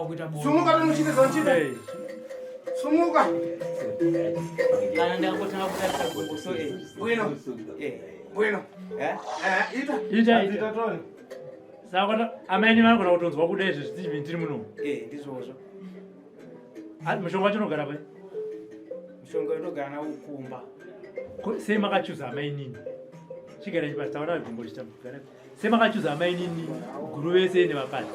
kuita bonde. Sumuka tonochita zvamuchita. Sumuka. Kana ndakangotanga kutarisa gumbo so eh. Bwino. Eh. Bwino. Eh? Eh, ita. Ita ita. Saka amaini vanogona kutonzwa kuda izvi zvichibvi tiri muno. Eh, ndizvozvo. Ah, mushonga wacho unogara pai? Mushonga unogara nawo kumba. Sei makachuza amainini? Chigara chipasi taona gumbo chitamba. Gara. Sei makachuza amainini guru vese nevakadzi?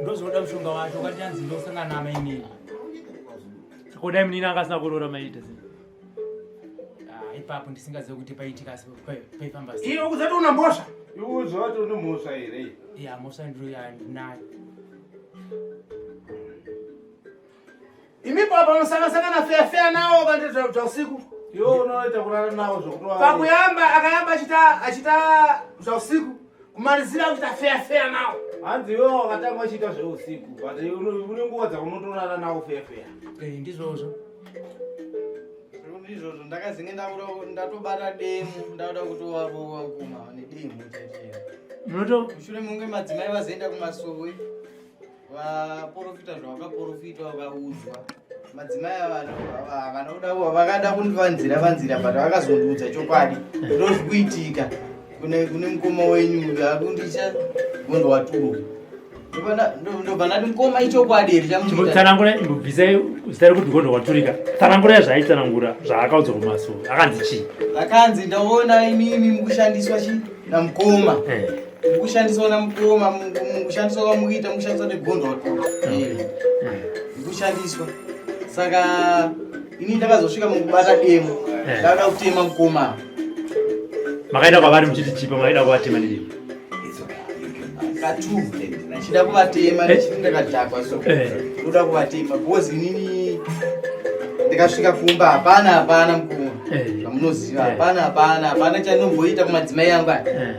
Ndozvinoda mushonga wacho ukati anzi ndosangana naamainini. Saka kudai munini anga asina kuroora maiita sei? Ah, ipapo ndisingazive kuti paitika paifamba sei. Iwe ukuzati una mhosva. Iwe uziva kuti une mhosva here? Ya mhosva ndiro yandinayo. Imi papa musangasangana feya feya nawo kana zva usiku. Iwe unoita kurara nawo zvekuti Pakuyamba akayamba achita achita zva usiku. Kumalizira kuita feya feya nawo. Hanzi iwe wakatanga uchiita zveusiku but une nguva dzaunotorara nawo feya feya. Eh, ndizvozvo. Ndizvozvo ndakazenge ndatobata demo ndakuda kutovarova kuma nedemo chaichero. Munoto Mushure munge madzimai vazoenda kumasowe vaporofita zvavakaporofita vakaudzwa madzimai ava havana kuda vakada kundivanzira vanzira but vakazondiudza chokwadi ndozvikuitika kune kune mukoma wenyu akundicha gondwaturuka ndobva ndati mukoma ichokwadi here chamuita tsanangura imbobvisai zita rekuti gondo waturika tsanangura zvaaitsanangura zvaakaudzwa kumasowe akanzi chii akanzi ndaona imimi mukushandiswa chi namukoma Eh. Mukushandiswa namukoma, mukushandiswa kwamukuita, mukushandiswa negondo watora. Eh. Mukushandiswa. Saka ini ndakazosvika mukubata demo. Eh. Ndakada kutema mukoma. Makaenda kwavari muchiti chipa makaenda kuvatema nedemo. Katu. Ndichida kuvatema ndichiti ndakadhakwa so. Eh. Ndoda kuvatema because inini ndikasvika kumba hapana hapana mukoma. Zvamunoziva hapana hapana hapana chandomboita kumadzimai angu aya.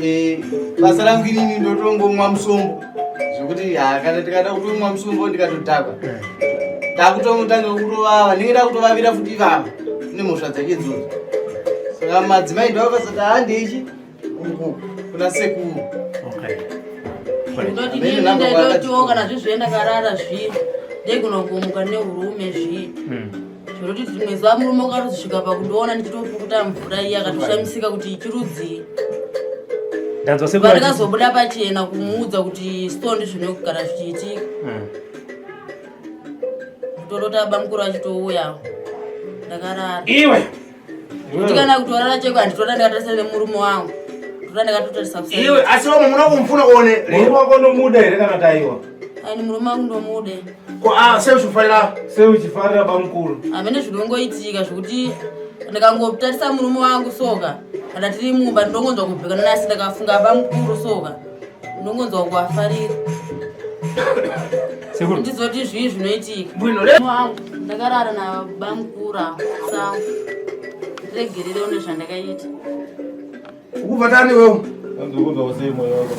Eh, basa rangu inini ndotongomwa musombo zvekuti ha kana ndikada kutomwa musombo ndikatodhakwa ndakutotanga kutovava ndinge ndakutovavira futi ivava nemhosva dzake idzodzo saka madzimai ndovakasati handichi uku kuna sekuru Ndoti nini ndaitotiwo kana zvizviye ndakarara zviye ndaigona kungomuka neurume zviye Zvinoti rimwe zuva murume akatozosvika pakundiona ndichitopukuta mvura iye akatoshamisika kuti chirudzii. Ndanzwa sekuru vachiti- Pandakazobuda pachena kumuudza kuti sto ndizvino kugara zvichiitika. Kutorota bamukuru achitouyawo. Ndakarara. Iwe. Kuti kana kutorara cheko handitora ndakatarisa nemurume wangu. Kutora ndakatotarisa kuside. Iwe asi wewe munoda kumfuna uone. Murume wako unomuda here kana taiwa? Ani murume wangu ndomude. Ko ah sei uchifarira? Sei uchifarira bamukuru? Hamene zvinongoitika zvekuti ndikangotarisa murume wangu soka kana tiri mumba ndinongonzwa kubhekana nasi ndakafunga bamukuru soka ndinongonzwa kuvafarira. Sekuru. Ndizoti zvii zvinoitika. Bwino le. Wangu ndakarara nabamukuru avo sangu. Ndiregerere une zvandakaita. Ukubva tani wewe? Ndikubva sei moyo wako?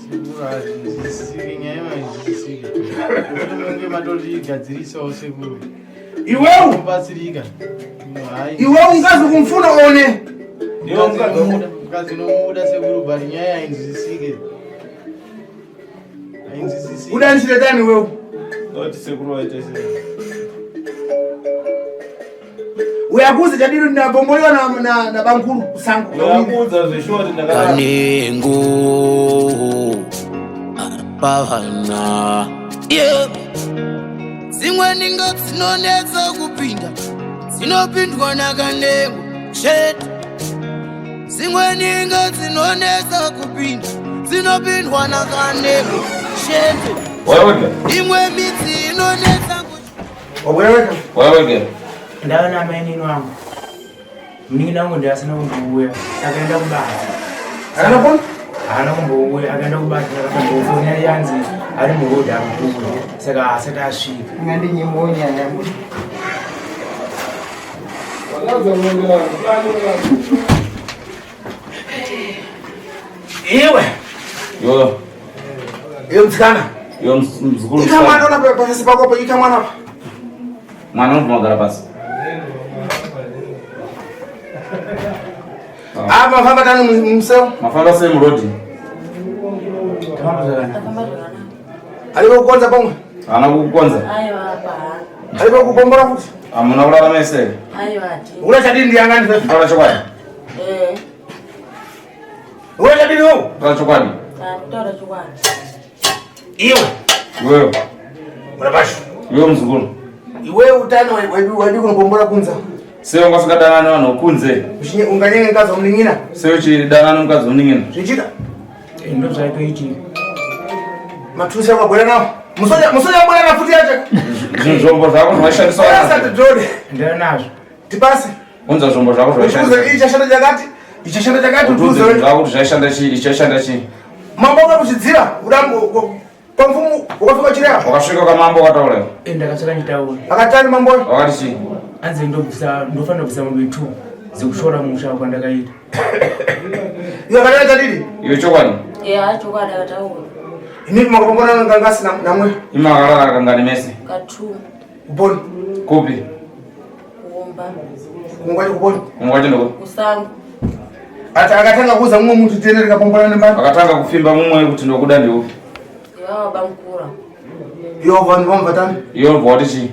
Sekuru hazvinzwisisiki nyaya imanzwisisiki. Kuti munge matorigadzirisawo sekuru. Iwewe Kubatsirika. Hai. iwewe ungazi kumfuna one. Iwe mukadzi Mukadzi unomuda sekuru but nyaya hainzwisisike. Hainzwisisiki. Udanishire tani wewe? Ndoti sekuru waite sei? Uyakuza chadiri ndabombolewa na na, na bamkuru kusango. Uyakuudza zveshuwa kuti ndakarara. Kanengo pavana yeah. Dzimwe ninga dzinonetsa kupinda dzinopindwa nakanengo chete. Dzimwe ninga dzinonetsa kupinda dzinopindwa nakanengo chete. Wawega. Imwe midzi inonetsa Wabwera Wawega. Ndaona amainini wangu. Munin'ina wangu ndiye asina kumbouya. Akaenda kubasa. Akaenda kupi? Haana kumbouya, akaenda kubasa akatombofona yanzi ari muroad ari kuuya. Saka haasati asvika. Ngandinyemonya yangu. Iwe. Yo. Iwe msikana. Yo mzukuru. Ika mwana una pasi pako hapo, ika mwana hapa. Mwana unobva kugara pasi. Apa mafamba tani mseo? Mafamba sei muroad? Tafamba zvakanaka. Tafamba zvakanaka. Alipo kukonza pamwe? Haana kukukonza? Aiwa hapana. Alipo kukombora futi? Hamuna kurara mese? Aiwa hatina. Ura chadini ndiyangani sasa? Kutaura chokwadi. Eh. Ura chadini wewe? Kutaura chokwadi. Ah, kutaura chokwadi. Iwe. Iwewe. Murabashu. Iwe muzukuru. Iwe utani wadi kunokombora kunza. Sei wanga usingadanani nevanhu kunze? Unganyenge mukadzi womunin'ina. Sei uchidanana nemukadzi womunin'ina? Zvichida. Eh, ndo zvaitoitika. Matusi akagwera nawo. Musoja musoja abwera na futi yacho. Zvinhu zvombo zvako zvaishandiswa. Sasa tidode. Ndira nazvo. Tipase. Unza zvombo zvako zvaishandiswa. Ichi chashanda chakati. Ichi chashanda chakati utuze. Zvako kuti zvaishanda chii, ichi chashanda chii. Mambo akakuchidzira uda pamfumu wakafika chirewa. Wakasvika kwamambo wakataura. Eh, ndakasvika nditaura. Akatani mambo. Wakati chii? Anzi ndobvisa ndofanira kubvisa mombe 2 dzekushora musha kwandakaita. Iwe akataura chadidi? Iwe chokwadi. Eh, chokwadi akataura. Ini makapambana ngangasi namwe. Imi makarara kangani mese? Katu. Kuponi. Kupi? Kuomba. Kungwacho kuponi. Kungwacho ndiko. Kusango. Ati akatanga kuuza mumwe muntu tiende tikapombana nembani. Akatanga kufimba mumwe kuti ndokuda ndiupi. Iwawa bamkura. Iwo vanhu vamvatani. Iwo bva wati chii?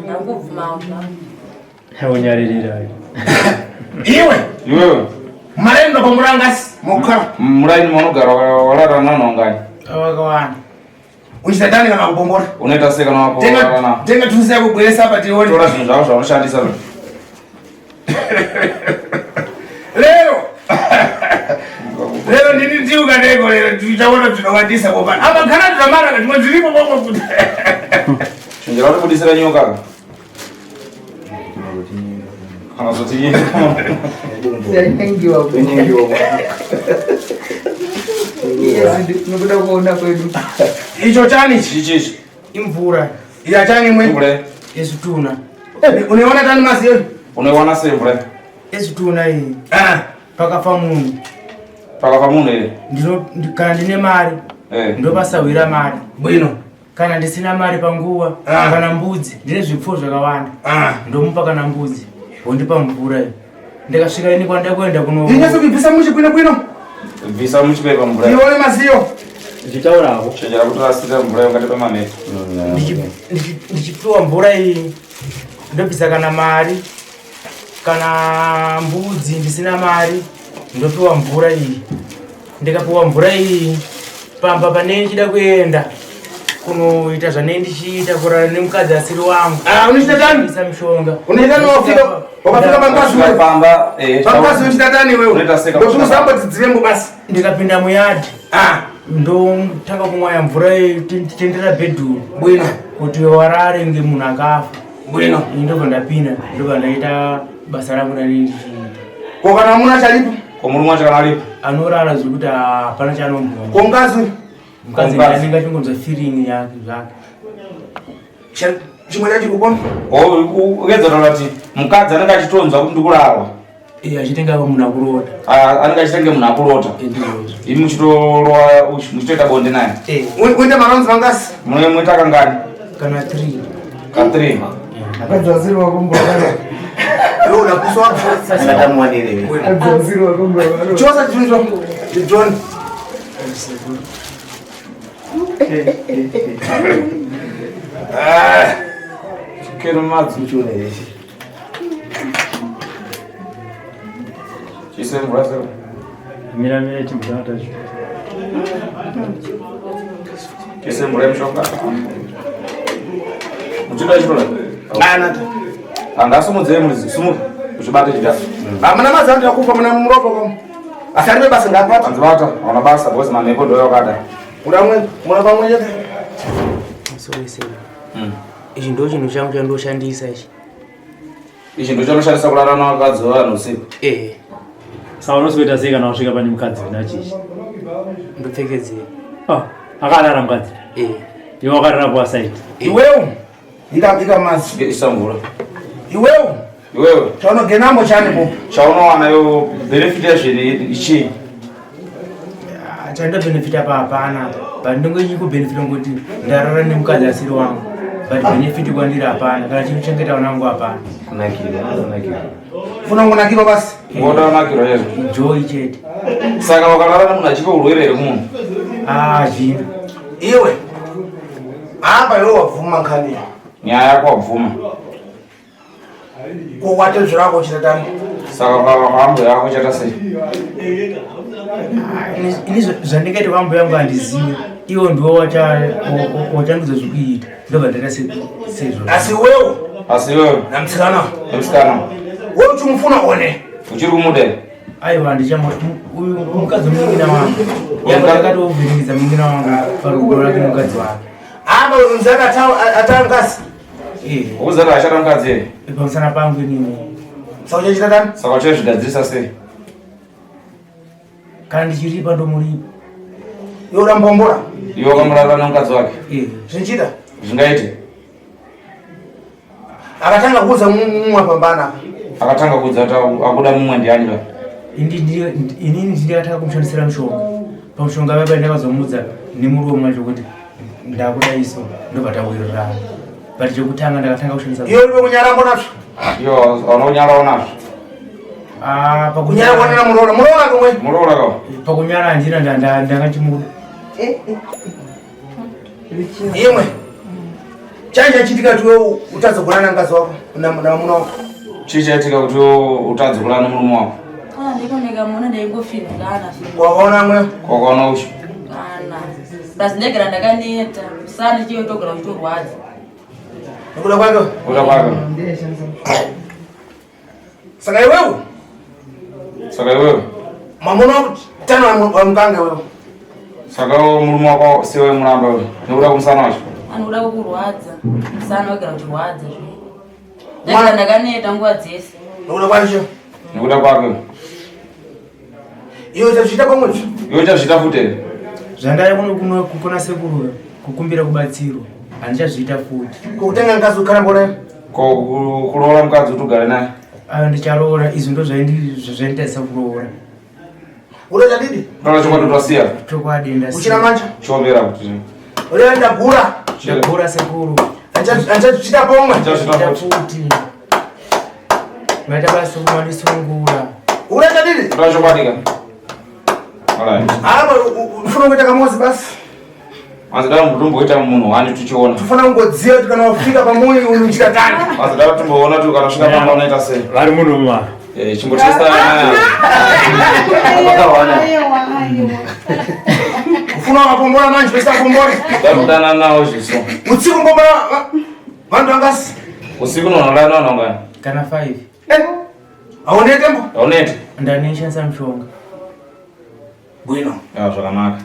Ndangobvumawo zvangu. Unyaririra. Iwe. Iwewe. Maraini ndopombora ngasi mokara. Muraini maunogara wakarara navanhu vangani? Vakawanda. Uchiita tani kana kupombora? Unoita sei kana waporana navo? Tenga tusi yako bweresa apa tione. Tora zvinhu zvako zvaunoshandisa. Lero. Lero ndini ndiuka nego lero tichaona zvinowandisa popana. Apa kana zvamara zvimwe zviripo pomwe futi. Chenjera kutibudisira nyoka. Kana zotinyenga. Yanyengiwa. Yanyengiwa. Nokuda kuona kwedu. Icho chani ichi? Ichi ichi. Imvura. Iya chani imwe. Imvura. Ezvituna. Unoiona tani maziyo? Unoiona sei mvura? Ezvituna iyi. Ah. Pakafa munhu. Pakafa munhu here? Ndino kana ndine mari. Eh. Ndopasahwira mari. Bwino. Kana ndisina mari panguva Ah. kana mbudzi ndine zvipfuwo zvakawanda. Ah. Ndomupa kana mbudzi wondipa mvura iyi. Ndikasvika ini kwandida kuenda kuno. Inyatso kuibvisa mushe bwino bwino. Bvisa muchipepa mvura. Ione maziyo. Ndichitaurawo. Chenjera kuti rasira mvura ungatipa mamhepo. Ndichipiwa mvura iyi ndobvisa kana mari kana mbudzi ndisina mari ndopiwa mvura iyi. Ndikapiwa mvura iyi pamba pane ndichida kuenda kunoita zvanei ndichiita kurara nemukadzi asiri wangu. Ah, unochita tani? Isa mishonga. Unoita tani wafika wakafika pamkazi Wasvika pamba eh, Pamkazi unochita tani wewe? Unoita sei kana Ndokuti usambodzidzirembo basi. Ndikapinda muyadhi. Ah. Ndotanga kumwaya mvura iyi tendera bhedhuru. Bwino. Kuti warare nge munhu akafa. Bwino. Ini ndobva ndapinda ndobva ndaita basa rangu rani ndichiita. Ko kana muna chalipo? Ko murume wacho kana aripo? Anorara zvekuti hapana chaanombona. Ko mukadzi? Mukadzi Ko mukadzi? anenge achingonzwa feeling yake zvake. Chimwe chacho kupona. Ukedza taura kuti mukadzi anenge achitonzwa kuti ndikurarwa. Eh, achitenga munhu akurota. Ah, anenge achitenge munhu akurota. Eh, ndizvozvo. Imi muchitorowa muchitoita bonde naye. Eh, Uite marounds mangasi? Mune muita kangani? Kana 3. Ka 3. Akadzasiri wakumbwa. Iwe udakuswa. Akadzasiri wakumbwa. Chosa chinzwa. John. Ah. Kero madzi. Chise mvura sero. Mira mira chimbotanga tacho. Chise mvura yemushonga. Muchida chirola. Anata. Angasumudzei muridzi, sumuka. Uchibate chidhafu. Hamuna mazano ndakupa muna muropo komo. Asi aripe basa ngapata. Anzibata, hauna basa because mamhepo ndoyo wakada. Uda mwe, muna pamwe chete. Soisera. Ichi ndo chinhu changu chandoshandisa ichi. Ichi ndo chanoshandisa kurara navakadzi vevanhu usiku. Eh, Saka unozoita sei kana wasvika pane mukadzi wena chichi? ndopfekedzera. Ah, akarara mukadzi. Eh. Iwe wakarara kwa side. Iwewe. Ika ika mazi. Isa mvura. Iwewe. Iwewe. Chaunogenambo chani po. Chaunowana yo benefit yazvo ichii? Chandobhenefita pa hapana. But ndingonyi kubhenefita ngokuti ndarara nemukadzi asiri wangu. But benefit kwandiri hapana. Kana chinochengeta vana vangu hapana. Kunakira, kunakira. Funa kunakirwa basi. Ngoda kunakirwa chezvo. Joy chete. Saka wakarara nemunhu achipa urwere here kumunhu? Hazvina. Iwe apa iwe wabvuma nkhani Nyaya yako wabvuma. Ko watezvera wako uchita tani? Saka kwambo yako chata sei? Ini zvandingaita kwambo yangu handizivi. Iwo ndiwo wachandudza zvekuita. Ndobva ndaita seizvozvo. Asi iwewe Asi iwewe namusikana nemusikana wewe uchimufuna one uchiri kumuda here? Aiwa ndichamu uyu mukadzi wemunin'ina wangu. Yanga ndakatovhiringidza munin'ina wangu parudo rake nemukadzi wake. Apa unzaka atangasi. Eh, Ukuziva kuti achada mukadzi here? pamusana pangu inini. Saka uchachita tani? Saka uchazvigadzirisa sei? Kana ndichiripa ndomuripa. Iwe urambombora Iwe wakamurara nemukadzi wake. Eh. zvinchita Zvingaite. Akatanga kuudza mumwe pambana. Akatanga kuudza kuti akuda mumwe ndiani ba? Inini ndakatanga kumushandisira mushonga. Pamushonga paya ndakazomuudza nemuromo wacho kuti ndakuda iso, ndobva tawirirana. But chekutanga ndakatanga kushandisa Iwe uri kunyara mbonazvo. Iwe hauna kunyarawo nazvo. Ah, Kunyara kwanena muroora. Muroora kumwe. Muroora ka? Pakunyara handina ndangachimuda. Imwe. Chai chachitika kuti iwe utadze kurana mukadzi wako na mwamuna wako. Chii chaitika kuti utadze kurara nemurume wako? Ah, ndikoneka muna ndaingofindana. Wakaona mwe? Wakaona uchi? Kana. Basi ndegera ndakaneta. Musana chiyo togara uchitorwadza. Nekuda kwake. Kuda kwake. Saka iwewe Saka iwewe mwamuna wako tano wamukanga wewe. Saka iwe murume wako siwe muramba wewe. Nekuda kumusana wacho. Anoda kukurwadza. Musana wegara uchirwadza zve. Ndegera ndakaneta nguva dzese. Nekuda kwacho. Nekuda kwake. Iwe uchazviita pamwe zve. Iwe uchazviita futi here? Zvandaya kuno kuna sekuru kukumbira kubatsirwa. Handichazviita futi. Kutenga mukadzi ukara mbona. Ko kuroora mukadzi kuti ugare naye? Ayo ndicharoora izvi ndo zvainditaisa kuroora. Unoita didi? Unoona chokwadi kuti wasiya? Chokwadi ndasiya. Uchina manja? Chiombera kuti. Unoita ndagura. Ndagura sekuru. Handichazviita pomwe. Handichazviita futi. futi. Maita basa kumandisungura. Unoita didi? Unoona chokwadi ka? Alright. Apa ufuna kuita kamozi basi. Anzi dai mutomboita munhu wani tichiona. Tufana kungodziya kuti kana wafika pamoyo unochita tani. Anzi dai timboona kuti ukanosvika pamba unoita sei. Vari munhu mwa. Eh, chimbotesta Vakawana. Ufuna wakapombora manje pesa pombore. Dai kudanana nawo zviso. Usiku mbombora vantu vangasi. Usiku unonorara nawo ngani? Kana 5. Eh. Haunete mbo? Haunete. Ndanishandisa mushonga. Bwino. Ya zvakanaka.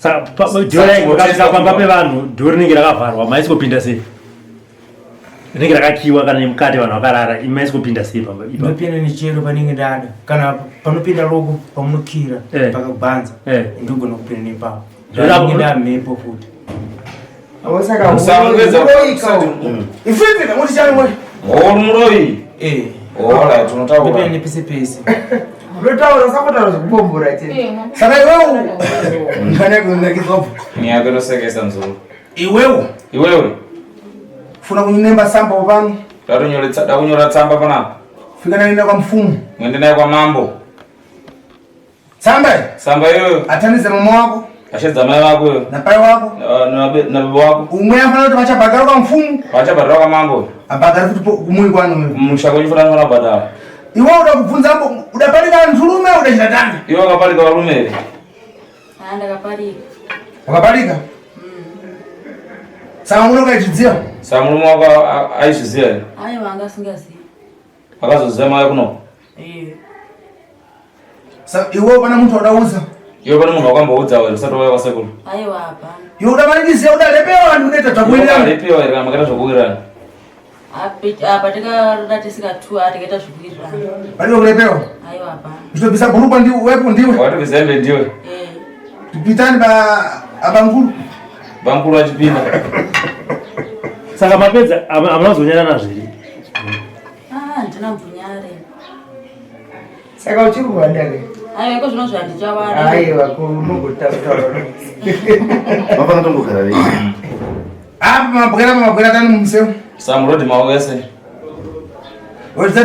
Saka dhori pamba pevanhu dhori rinenge rakavharwa maisi kupinda sei? Rinenge rakakiwa kana nemukati vanhu vakarara maisi kupinda sei pamba ipapo? Ndopinda nechero panenge ndada. Kana panopinda loko pamunokira pakagwanza. Ndogona kupinda nepapo. Zvanenge ndamhepo futi. Ifipi kamuti chani mwe. Hori muroyi. Eh. Alright, unotaura. Ndopinda nepese pese. Unotaura usakotaura zvekubombora chete. Saka iwewe ngane kunakizwa. Nyaya yako inosekesa mzukuru. Iwewe Iwewe funa kunyinemba samba pano. dakunyora tsamba panapa. Fika naenda kwa mfumu. Mwende naye kwa mambo. Tsamba iyi. Tsamba iyoyo. Atanidze mama wako. Ashedza mai vako iyo. Na pai wako. Na baba wako. Umwe afana kuti vachabhadhara kwa mfumu. Vachabhadhara kwa mambo. Abhadhara futi kumuyi kwanu. Musha kwenyu futi anofana kubhadhara. Iwe uda kubvunza mbo udaparika nturume udachita tani? Iwe wakaparika varume here? Ah, ndakaparika. Wakaparika? Saka murume ukaizviziva? Saka murume wako aizviziva here? Aiwa anga asingazivi. Akazoziva mai kuno. Eh. Saka iwe pana muntu wadaudza? Iwe pane munhu wakamboudza here usati wauya kwasekuru? Aiwa hapana. Iwe udamanikiziva udalepewa vanhu unoita zvakuwirirana. Wakalepewa here kana makaita zvokuwirirana? Apa takarara tisikatu tikaita zvekuwirirana. Paliwo kulepewa? Aiwa hapana. Uchitobvisa bhurukwa ndiwe wepo ndiwe. Watobvisa hembe ndiwe. Eh. Pitani pa abamkuru. Bamkuru achipinda. Saka mapedza hamuna kuzonyarana zviri. Ah, handina mvunyare. Saka uchiri kuwanda ke? Aiwa iko zvino zvandichawanda. Aiwa kunogotaura. Vafana tongogara vese. Apa mabwera mabwera tani mumuseu. Saka murodhi mako ese. Wezita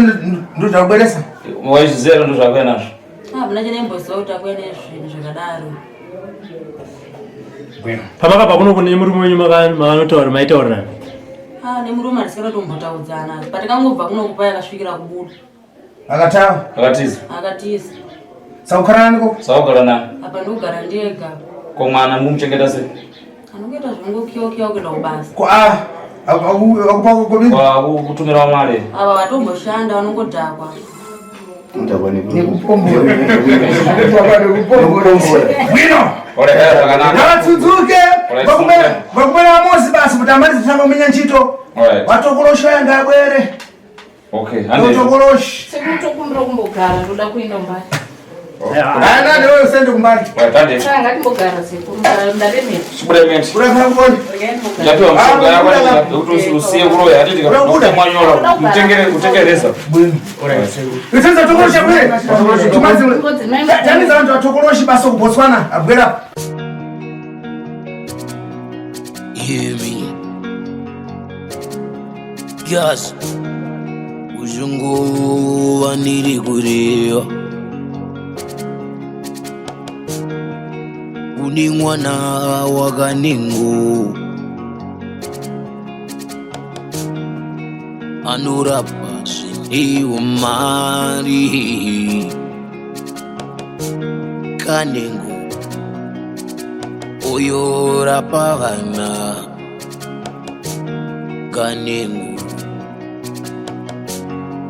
ndozvakubweresa. Waizviziva here ndozvakuya nazvo? Ah, hamuna chine mboziva kuti akuya nezvinhu zvakadaro. Pamakabva kuno kune murume wenyu makanotaura maitaurirana? Ah, nemurume handisina kutombotaudzana. Patikangobva kuno kupa yakasvikira kubuda. Akatawa. Akatiza. Akatiza. Sakugara nani ko? Sakugara nani? Apa ndogara ndega. Ko mwana mumuchengeta sei? Anongoita zvongokiwa kiwa kuenda kubasa. Ko ah akupa kudini? Kutumira mari. Ava vatomboshanda vanongodhakwa. Bwino. Ngavatsudzuke vakumera vamosi basi kuti amalize tanga kumenya ntchito. Vatokoloshi ngabwere. Okay, Tokoloshi. Sekutokumbira kumbogara ndoda kuenda kumbari. Ana newe usende kumbari. Saka ngatimbogara sekuru ndaremera. Chibuda Kuda Ndapiwa mishonga yako yekuti usiye kuroya hatiti mwanyora mutengere utengereza. Itsenza tokoloshi abwere. Tumazi. Taniza vantu vatokoloshi basi ku Botswana abwera. Hear me. Yes. Uzunguva ndiri kureva une mwana wakanengo anorapa zvinewo mari kanengo uyorapa vana kanengo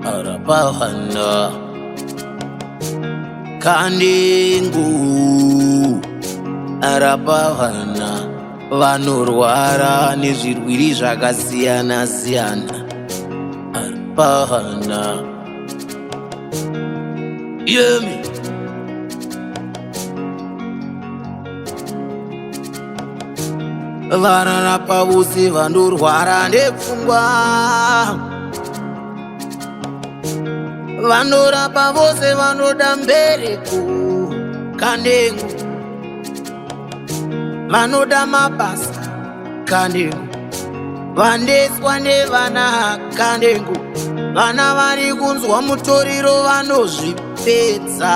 arapa vana kanengo arapa vana vanorwara nezvirwiri zvakasiyana siyana arapa vana yemi vararapa vose vanorwara nepfungwa vanorapa vose vanoda mbereko kanengo vanoda mabasa kanengo vandeswa nevana kanengo vana vari kunzwa mutoriro vanozvipedza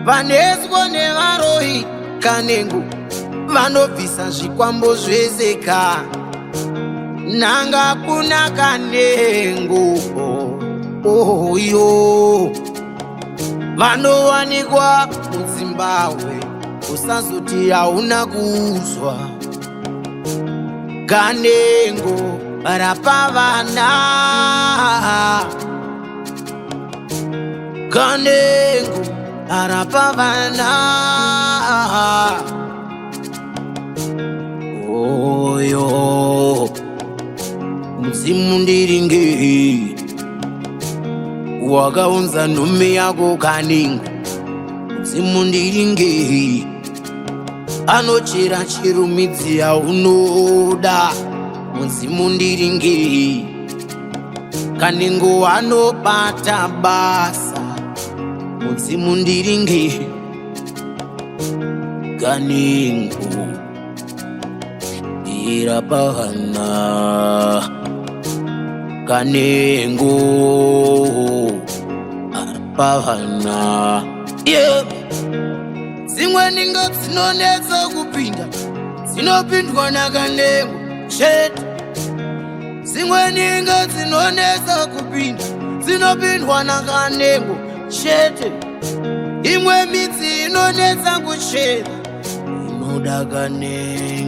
vaneswa nevaroyi kanengo vanobvisa zvikwambo zvese ka nanga kuna kanengo oyo vanowanikwa muzimbabwe usazoti hauna kuzwa kanengo rapa vana kanengo rapa vana oyo mudzimu ndiringe wakaunza nhume yako kanengo mudzimu ndiringe anochera chirumidzi yaunoda mudzimu ndiringe kanengo anobata basa mudzimu ndiringe kanengo irapahana kanengo arapahana yeah. Dzimwe ninga dzinonetsa kupinda dzinopindwa nakanengo chete. Dzimwe ninga dzinonetsa kupinda dzinopindwa nakanengo chete. Imwe midzi inonetsa kuchera inoda kanengo.